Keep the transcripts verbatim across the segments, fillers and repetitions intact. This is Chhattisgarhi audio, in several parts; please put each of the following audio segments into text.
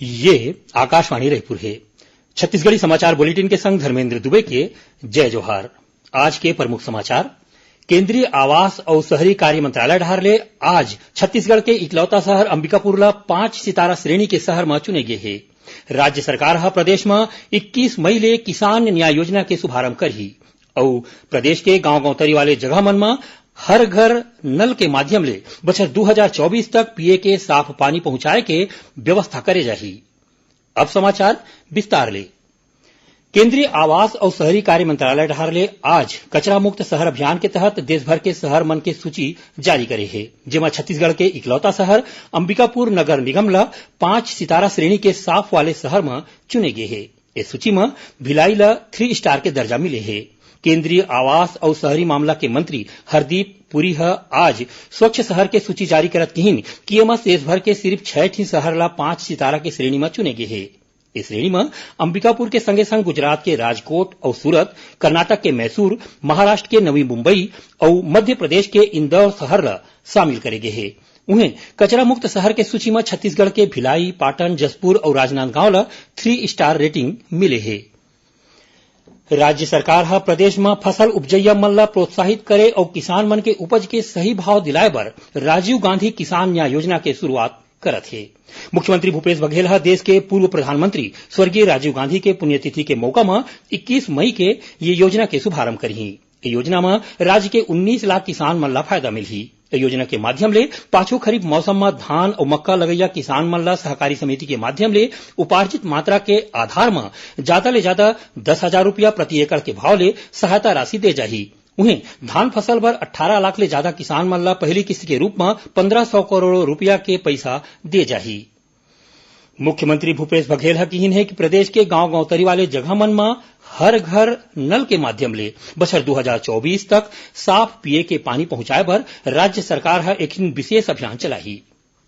ये आकाशवाणी रायपुर हे। छत्तीसगढ़ी समाचार बुलेटिन के संग धर्मेंद्र दुबे के जय जोहार। आज के प्रमुख समाचार। केंद्रीय आवास अउ शहरी कार्य मंत्रालय डहार ले आज छत्तीसगढ़ के इकलौता शहर अंबिकापुर ला पांच सितारा श्रेणी के शहर म चुने गे हे। राज्य सरकार ह प्रदेश म इक्कीस मई ले किसान न्याय योजना के शुभारंभ करही अउ प्रदेश के गांव-गांव तरी वाले जगह मन म हर घर नल के माध्यम ले बछर दू हजार चौबीस तक पीए के साफ पानी पहुंचाए के व्यवस्था करे जाही। अब समाचार विस्तार ले। केंद्रीय आवास अउ शहरी कार्य मंत्रालय डहार ले आज कचरा मुक्त शहर अभियान के तहत देश भर के शहर मन के सूची जारी करे हे, जेमा छत्तीसगढ़ के इकलौता शहर अंबिकापुर नगर निगम ल पांच सितारा श्रेणी के साफ वाले शहर म चुने गे हे। ए सूची म भिलाई ल थ्री स्टार के दर्जा मिले हे। केंद्रीय आवास अउ शहरी मामला के मंत्री हरदीप पुरी ह आज स्वच्छ शहर के सूची जारी करत किहिन कि एमा देश भर के सिर्फ छह ठी शहर ल पांच सितारा के श्रेणी म चुने गे हे। ए श्रेणी म अंबिकापुर के संगे संग गुजरात के राजकोट अउ सूरत, कर्नाटक के मैसूर, महाराष्ट्र के नवी मुंबई अउ मध्य प्रदेश के इंदौर शहर ल शामिल करे गे हे। उहें, कचरा मुक्त शहर के सूची म छत्तीसगढ़ के भिलाई, पाटन, जशपुर अउ राजनांदगांव ल थ्री स्टार रेटिंग मिले हे। राज्य सरकार ह प्रदेश म फसल उपजइया मन ल प्रोत्साहित करे अउ किसान मन के उपज के सही भाव दिलाए बर राजीव गांधी किसान न्याय योजना के शुरुआत करत हे। मुख्यमंत्री भूपेश बघेल ह देश के पूर्व प्रधानमंत्री स्वर्गीय राजीव गांधी के पुण्यतिथि के मौका म इक्कीस मई के ये योजना के शुभारंभ करही। ए योजना म राज्य के उन्नीस लाख किसान मन ला फायदा मिलही। ए योजना के माध्यम ले पाछू खरीफ मौसम म धान अउ मक्का लगइया किसान मन ला सहकारी समिति के माध्यम ले उपार्जित मात्रा के आधार म जादा ले जादा दस हजार रुपया प्रति एकड़ के भाव ले सहायता राशि दे जाही। उहें, धान फसल बर अट्ठारह लाख ले जादा किसान मन ला पहली किस्त के रूप म पंद्रह सौ करोड़ रुपया के पइसा दे जाही। मुख्यमंत्री भूपेश बघेल ह किहिन हे कि प्रदेश के गांव-गांव तरी वाले जगह मन म हर घर नल के माध्यम ले बछर दू हजार चौबीस तक साफ पीए के पानी पहुंचाए बर राज्य सरकार ह एक ठिन विशेष अभियान चलाही।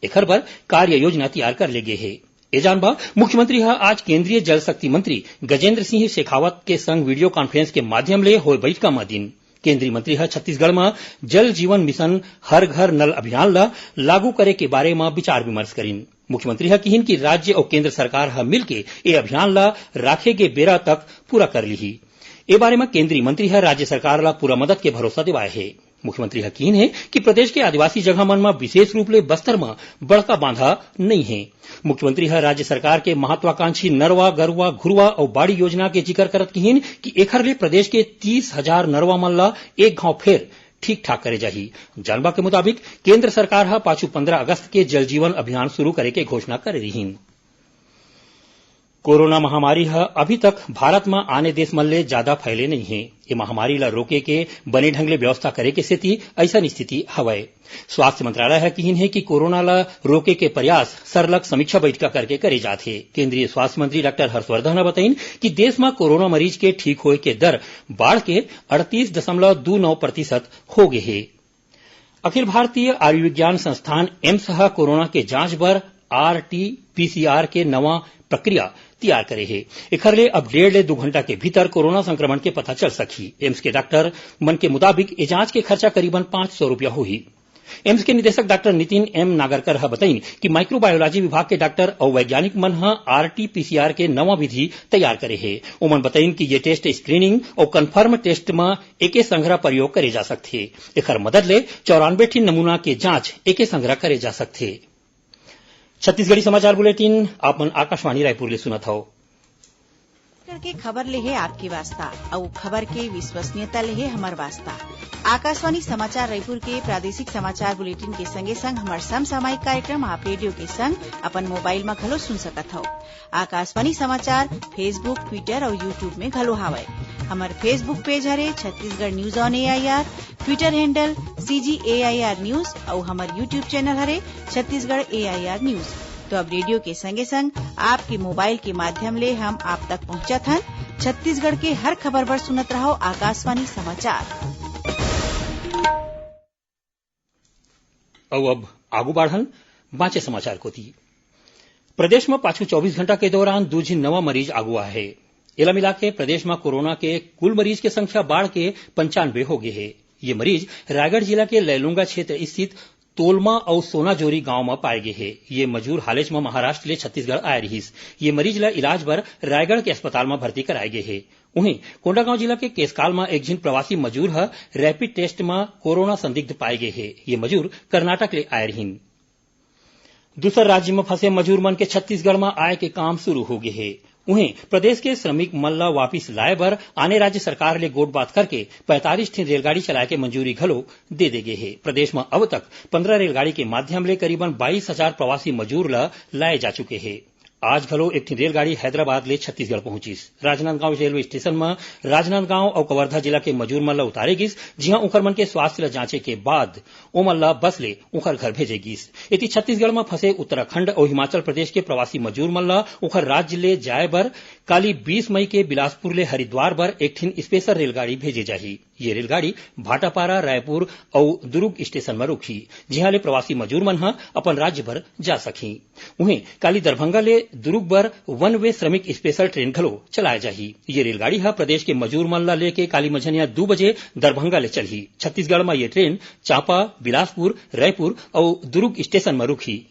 एखर बर कार्य योजना तैयार कर ले गे हे। ए जानबा, मुख्यमंत्री ह आज केंद्रीय जल शक्ति मंत्री गजेंद्र सिंह शेखावत के संग वीडियो कॉन्फ्रेंस के माध्यम ले होय बइठका म दिन। केंद्रीय मंत्री ह छत्तीसगढ़ म जल जीवन मिशन हर घर नल अभियान ल लागू करे के बारे म विचार विमर्श करिन। मुख्यमंत्री ह किहिन कि राज्य अउ केंद्र सरकार ह मिलके ए अभियान ल राखे गे बेरा तक पूरा कर लिही। ए बारे म केंद्रीय मंत्री ह राज्य सरकार ल पूरा मदद के भरोसा दिवाए हे। मुख्यमंत्री ह किहिन हे कि प्रदेश के आदिवासी जगह मन म, विशेष रूप ले बस्तर म बड़का बांधा नइ हे। मुख्यमंत्री ह राज्य सरकार के महत्वाकांक्षी नरवा, गरुवा, घुरवा अउ बाड़ी योजना के जिकर करत किहिन कि एखर ले प्रदेश के तीस हजार नरवा मन ल एक घांव फेर ठीक ठाक करे जाही। जानबा के मुताबिक, केंद्र सरकार ह पाछू पंद्रह अगस्त के जल जीवन अभियान शुरू करे के घोषणा करे रिहिन। कोरोना महामारी ह अभी तक भारत म आने देश मन ले जादा फैले नइ हे। ए महामारी ल रोके के बने ढंग ले व्यवस्था करे के सेती अइसन स्थिति हवय। स्वास्थ्य मंत्रालय ह किहिन हे कि कोरोना ल रोके के प्रयास सरलग समीक्षा बइठका करके करे जात हे। केंद्रीय स्वास्थ्य मंत्री डॉक्टर हर्षवर्धन ह बतइन कि देश म कोरोना मरीज के ठीक होए के दर बाढ़ के अड़तीस दशमलव दू नौ प्रतिशत हो गे हे। अखिल भारतीय आयुर्विज्ञान संस्थान, एम्स ह कोरोना के जांच बर आरटीपीसीआर के नवा प्रक्रिया तियार करे हे। एखर ले अब डेढ़ ले दू घंटा के भीतर कोरोना संक्रमण के पता चल सकही। एम्स के डॉक्टर मन के मुताबिक, ए जांच के खर्चा करीबन पांच सौ रुपया होही। एम्स के निदेशक डॉक्टर नितिन एम नागरकर ह बतइन कि माइक्रोबायोलॉजी विभाग के डॉक्टर अउ वैज्ञानिक मन ह आरटीपीसीआर के नवा विधि तैयार करे हे। ओमन बतइन कि ये टेस्ट स्क्रीनिंग अउ कन्फर्म टेस्ट म एके संघरा प्रयोग करे जा सकथे। एखर मदद ले चौरानबे ठिन नमूना के जांच एके संघरा करे जा सकथे। छत्तीसगढ़ी समाचार बुलेटिन आप मन आकाशवाणी रायपुर ले सुनत हव। छत्तीसगढ़ के खबर ले हे आपके वास्ता, अउ खबर के विश्वसनीयता ले हे हमर वास्ता। आकाशवाणी समाचार रायपुर के प्रादेशिक समाचार बुलेटिन के संगे संग हमर समसामयिक कार्यक्रम आप रेडियो के संग अपन मोबाइल म घलो सुन सकत हव। आकाशवाणी समाचार Facebook, Twitter अउ YouTube में घलो हावय। हमर Facebook पेज हरे Chhattisgarh news on AIR, Twitter handle CG AIR news अउ हमर YouTube चैनल हरे छत्तीसगढ़ एआईआर न्यूज। तो अब रेडियो के संगे संग आपके मोबाइल के माध्यम ले हम आप तक पहुंचत हन। छत्तीसगढ़ के हर खबर बर सुनत रहव आकाशवाणी समाचार। अउ अब आगू बाढ़न बांचे समाचार कोति। प्रदेश म पाछू चौबीस घंटा के दौरान दू झिन नवा मरीज आगू आए हे। एला मिलाके प्रदेश म कोरोना के कुल मरीज के संख्या बाढ़ के पंचानबे हो गे हे। ये मरीज रायगढ़ जिला के लैलूंगा क्षेत्र स्थित तोलमा अउ सोनाजोरी गांव म पाए गे हे। ये मजूर हालेच म महाराष्ट्र ले छत्तीसगढ़ आए रिहिस। ये मरीज ल इलाज बर रायगढ़ के अस्पताल म भर्ती कराए गे हे। उहें, कोंडागांव जिला के केसकाल म एक झिन प्रवासी मजूर ह रैपिड टेस्ट म कोरोना संदिग्ध पाए गे हे। ये मजूर कर्नाटक ले आए रिहिन। दूसर राज्य म फंसे मजूर मन के छत्तीसगढ़ म आए के काम शुरू हो गे हे। उहें, प्रदेश के श्रमिक मन ल वापिस लाए बर आने राज्य सरकार ले गोठ बात करके पैंतालीस ठिन रेलगाड़ी चलाए के मंजूरी घलो दे दे गे हे। प्रदेश म अब तक पंद्रह रेलगाड़ी के माध्यम ले करीबन बाईस हजार प्रवासी मजूर ल लाए जा चुके हे। आज घलो एक ठिन रेलगाड़ी हैदराबाद ले छत्तीसगढ़ पहुंचिस। राजनांदगांव रेलवे स्टेशन म राजनांदगांव अउ कवर्धा जिला के मजूर मन ल उतारे गिस, जिहां उंकर मन के स्वास्थ्य ल जांचे के बाद ओमन ल बस ले उंकर घर भेजे गिस। एती छत्तीसगढ़ म फंसे उत्तराखंड अउ हिमाचल प्रदेश के प्रवासी मजूर मन ल उंकर राज्य ले जाए बर काली बीस मई के बिलासपुर ले हरिद्वार बर एक ठिन स्पेशल रेलगाड़ी भेजे जाही। ये रेलगाड़ी भाटापारा, रायपुर अउ दुरूग स्टेशन म रुकही, जिहां ले प्रवासी मजूर मन ह अपन राज्य बर जा सकही। उहें, काली दरभंगा ले दुरूग बर वन वे श्रमिक स्पेशल ट्रेन घलो चलाए जाही। ये रेलगाड़ी ह प्रदेश के मजूर मन ल लेके काली मंझनिया दू बजे दरभंगा ले चलही। छत्तीसगढ़ म ये ट्रेन चांपा, बिलासपुर, रायपुर अउ दुरूग स्टेशन म रुकही।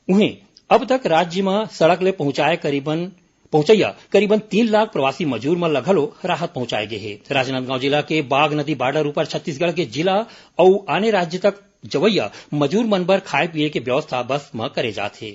उहें, अब तक राज्य म सड़क ले पहुंचाए करीबन, पहुंचइया करीबन तीन लाख प्रवासी मजूर मन ल घलो राहत पहुंचाए गे हे। राजनांदगांव जिला के बाघ नदी बॉर्डर ऊपर छत्तीसगढ़ के जिला अउ आने राज्य तक जवइया मजूर मन बर खाए पिए के व्यवस्था बस म करे जात हे।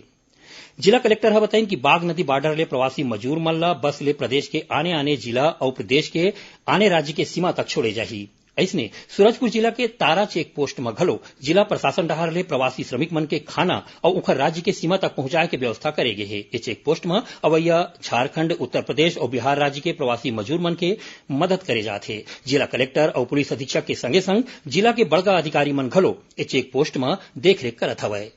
जिला कलेक्टर ह बताइन कि बाघ नदी बॉर्डर ले प्रवासी मजूर मन ल बस ले प्रदेश के आने-आने जिला अउ प्रदेश के आने राज्य के सीमा तक छोड़े जाही। अइसने, सूरजपुर जिला के तारा चेक पोस्ट म घलो जिला प्रशासन डहार ले प्रवासी श्रमिक मन के खाना अउ उंखर राज्य के सीमा तक पहुंचाए के व्यवस्था करे गे हे। ए चेक पोस्ट म अवइया झारखंड, उत्तर प्रदेश अउ बिहार राज्य के प्रवासी मजूर मन के मदद करे जात हे। जिला कलेक्टर अउ पुलिस अधीक्षक के संगे-संग जिला के बड़का अधिकारी मन घलो ए चेक पोस्ट म देखरेख करत हवय।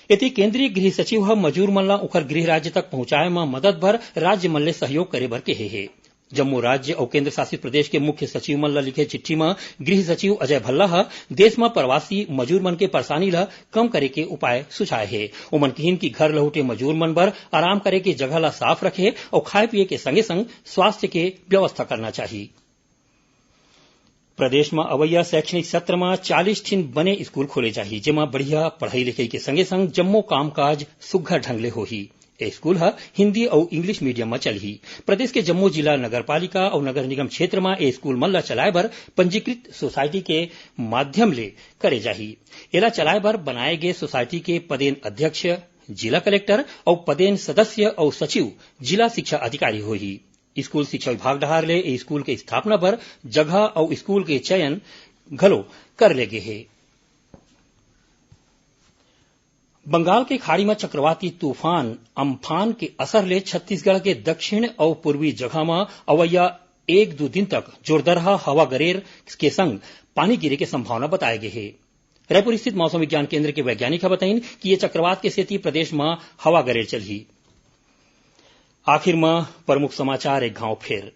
एती केंद्रीय गृह सचिव ह मजूर मन ल उंखर गृह राज्य तक पहुंचाए म मदद बर राज्य मन ले सहयोग करे बर केहे हे। जम्मो राज्य अउ केंद्र शासित प्रदेश के मुख्य सचिव मन ल लिखे चिट्ठी म गृह सचिव अजय भल्ला ह देश म प्रवासी मजूर मन के परेशानी ल कम करे के उपाय सुझाए हे। ओमन किहिन कि घर लहुटे मजूर मन बर आराम करे के जगह ल साफ रखे अउ खाए पिए के संगे-संग स्वास्थ्य के व्यवस्था करना चाही। प्रदेश म अवइया शैक्षणिक सत्र म चालीस ठिन बने स्कूल खोले जाही, जेमा बढ़िया पढ़ई लिखई के संगे-संग जम्मो कामकाज सुग्घर ढंग ले होही। ए स्कूल ह हिंदी अउ इंग्लिश मीडियम म चलही। प्रदेश के जम्मो जिला नगर पालिका अउ नगर निगम क्षेत्र म ए स्कूल मन ल चलाए बर पंजीकृत सोसाइटी के माध्यम ले करे जाही। एला चलाए बर बनाए गे सोसाइटी के पदेन अध्यक्ष, जिला कलेक्टर अउ पदेन सदस्य अउ सचिव जिला शिक्षा अधिकारी होही। स्कूल शिक्षा विभाग डहार ले ए स्कूल के स्थापना बर जगह अउ स्कूल के चयन घलो कर ले गे हे। बंगाल के खाड़ी म चक्रवाती तूफान अम्फान के असर ले छत्तीसगढ़ के दक्षिण अउ पूर्वी जगह म अवइया एक दू दिन तक जोरदरहा हवा गरेर के संग पानी गिरे के संभावना बताए गे हे। रायपुर स्थित मौसम विज्ञान केंद्र के वैज्ञानिक ह बताइन कि ये चक्रवात के सेती प्रदेश म हवा गरेर चलही। आखिर म प्रमुख समाचार एक घांव फेर।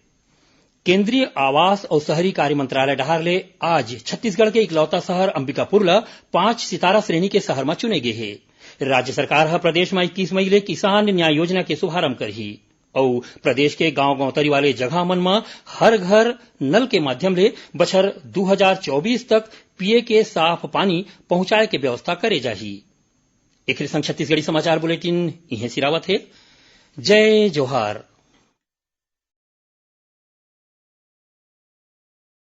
केंद्रीय आवास अउ शहरी कार्य मंत्रालय डहार ले आज छत्तीसगढ़ के इकलौता शहर अंबिकापुर ल पांच सितारा श्रेणी के शहर म चुने गे हे। राज्य सरकार ह प्रदेश म इक्कीस मई ले किसान न्याय योजना के शुभारंभ करही अउ प्रदेश के गांव गौतरी वाले जगह मन म हर घर नल के माध्यम ले बछर दू हजार चौबीस तक पिए के साफ पानी पहुंचाए के व्यवस्था करे जाही। एखरे संग छत्तीसगढ़ी समाचार बुलेटिन इहें सिरावत हे। जय जोहार।